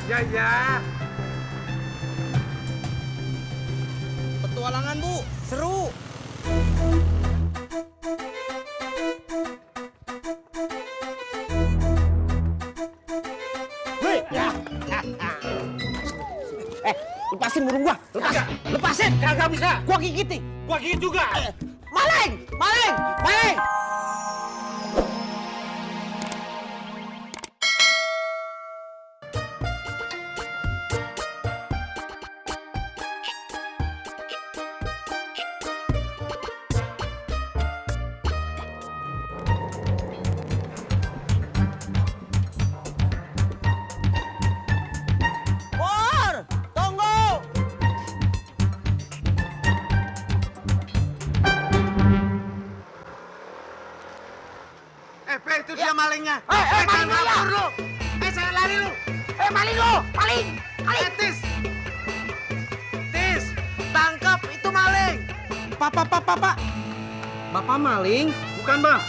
Ya, ya. Petualangan, Bu. Seru. Wih, ya. Lepasin burung gua. Lepasin. Kagak bisa. Gua gigitin. Gua gigit juga. Maling, maling, maling. Pur, tunggu. Pe, itu dia malingnya. Maling lu ya. Lu. Jangan lari lu. Maling lu, maling. Tis. Tis, tangkap itu maling. Pak. Bapak maling? Bukan, Bang.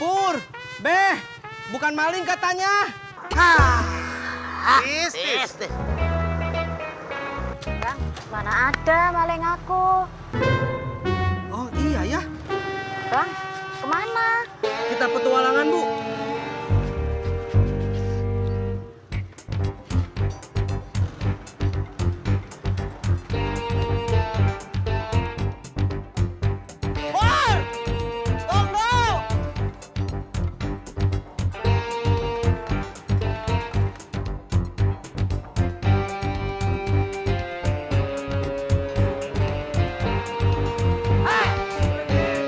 Pur, Beh, bukan maling katanya. Tis. Bang, mana ada maling aku? Oh iya ya, Bang, kemana? kita petualangan, Bu. Pur, tunggu.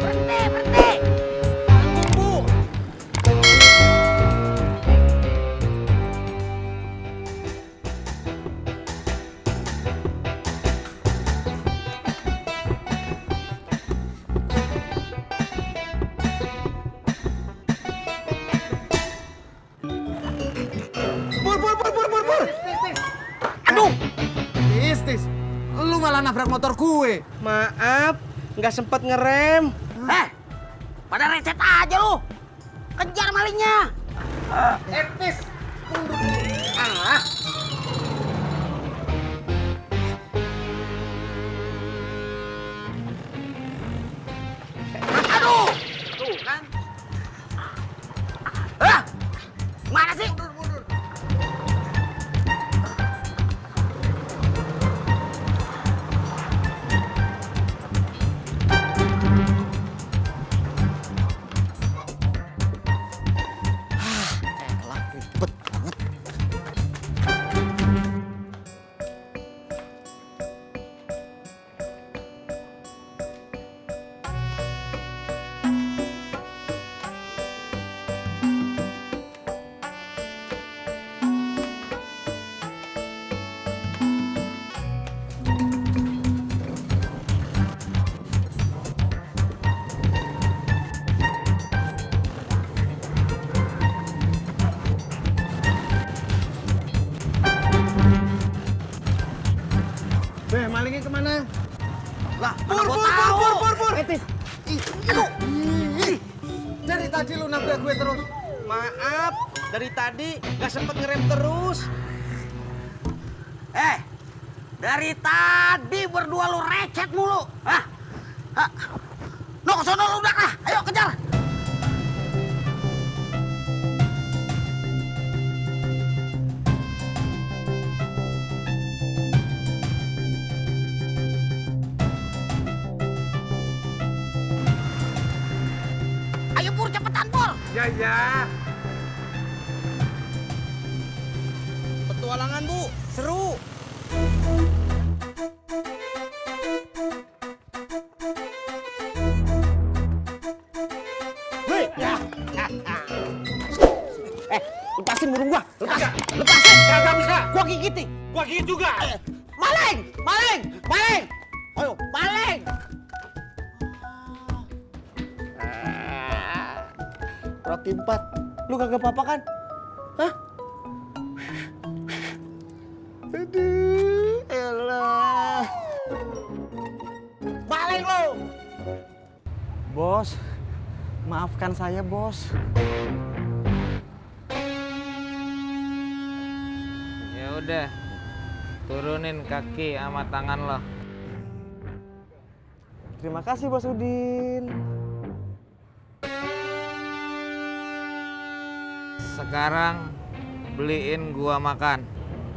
Berhenti. Bu. Pur. Aduh. Tis. Lu malah nabrak motor gue. Maaf, nggak sempet ngerem. Pada recet aja lu. Kejar malingnya. Tis. Aduh. Tuh kan. Mana sih? Mundur. Elah, ribet banget. Beh, malingnya kemana? Lah, Pur. Tis. Aduh. Dari tadi lu nabrak gue terus. Maaf, dari tadi nggak sempet ngerem terus. Dari tadi berdua lu recet mulu. No, kesono lu udah lah. Ayo kejar. Ayo Pur, cepetan Pur. Ya, ya. Petualangan, Bu. Seru. Wih, ya. Lepasin burung gua. Lepasin. Kagak bisa. Gua gigitin. Gua gigit juga. Maling. Ayo, maling. Roti 4. Lu kagak apa-apa kan? Hah? Aduh, elah. Maling lu. Bos, maafkan saya, Bos. udah, turunin kaki sama tangan lo. Terima kasih Bos Udin. Sekarang beliin gua makan.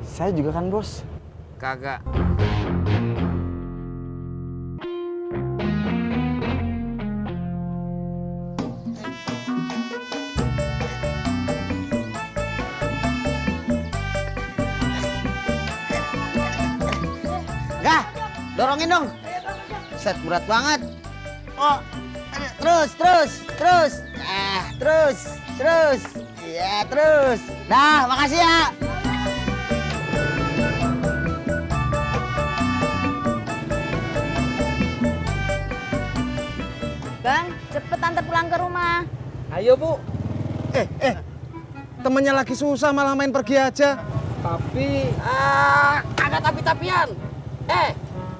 Saya juga kan Bos. Kagak. Gah, dorongin dong. Set berat banget. Oh, terus. Terus. Ya, terus. Dah, makasih ya. Bang, cepet antar pulang ke rumah. Ayo, Bu. Temennya lagi susah malah main pergi aja. Tapi ada tapi-tapian.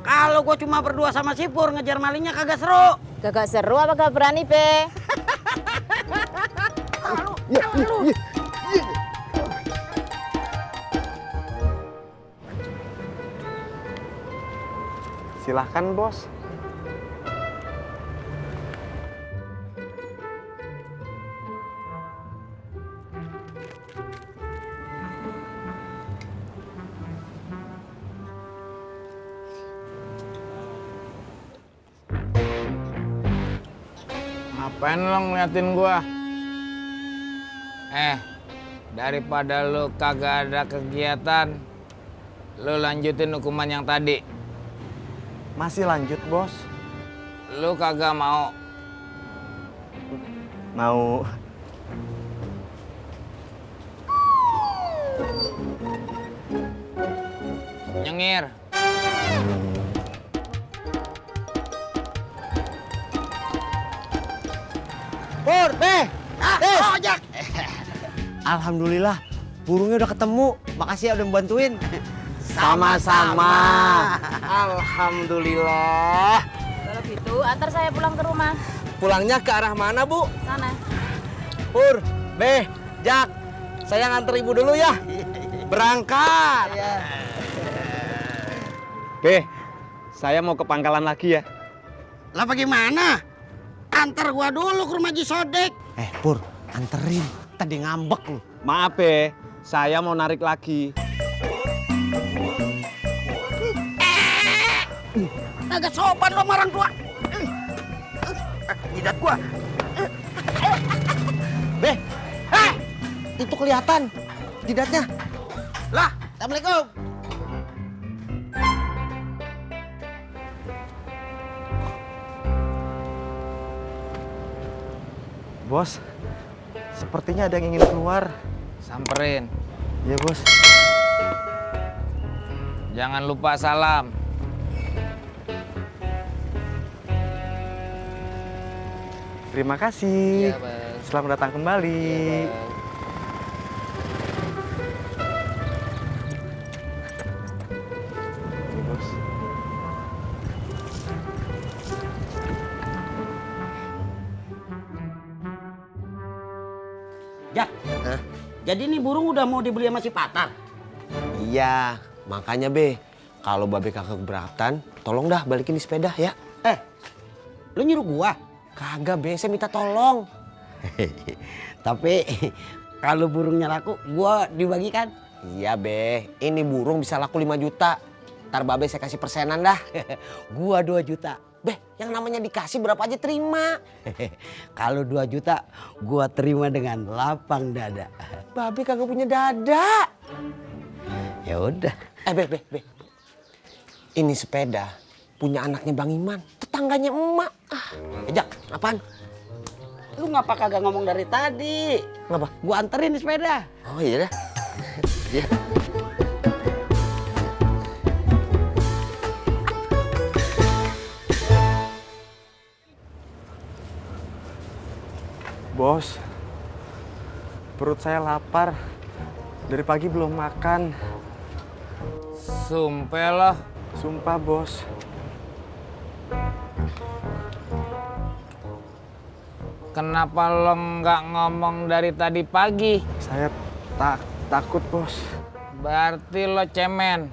Kalau gua cuma berdua sama si Pur ngejar malingnya kagak seru. Gak seru apa gak berani, Be? Silahkan Bos. Ngapain lo ngeliatin gua? Daripada lu kagak ada kegiatan, lu lanjutin hukuman yang tadi. Masih lanjut Bos. Lu kagak mau. Mau. Nyengir. Pur, ojek. Alhamdulillah, burungnya udah ketemu. Makasih ya udah membantuin. Sama-sama. Alhamdulillah. Kalau gitu, antar saya pulang ke rumah. Pulangnya ke arah mana, Bu? Sana. Pur, Jak, saya nganter ibu dulu ya. Berangkat. Saya mau ke pangkalan lagi ya. Lah bagaimana? Antar gua dulu ke rumah Ji Sodek. Pur, anterin. Tadi ngambek lu. Maaf saya mau narik lagi. Agak sopan lo sama orang tua. Jidat gua. Itu kelihatan jidatnya. Lah, Assalamualaikum. Bos, sepertinya ada yang ingin keluar. Samperin. Iya Bos. Jangan lupa salam. Terima kasih. Iya, Bang. Selamat datang kembali. Ini, Bos. Jak, jadi ini burung udah mau dibeli sama si Patar? Iya, makanya kalau Babe kakak keberatan, tolong dah balikin di sepeda ya. Lu nyuruh gua? Kagak saya minta tolong. Tapi kalau burungnya laku, gua dibagikan. Iya ini burung bisa laku 5 juta. Ntar Babe saya kasih persenan dah. Gua 2 juta. Yang namanya dikasih berapa aja terima. Kalau 2 juta, gua terima dengan lapang dada. Babe kagak punya dada. Ya udah. Be. Ini sepeda punya anaknya Bang Iman, tetangganya emak. Jak, apaan? Lu ngapa kagak ngomong dari tadi? Ngapa? Gua anterin di sepeda. Oh iya dah. Iya. Bos, perut saya lapar. Dari pagi belum makan. Sumpah loh. Sumpah, Bos. Kenapa lo nggak ngomong dari tadi pagi? Saya takut, Bos. Berarti lo cemen.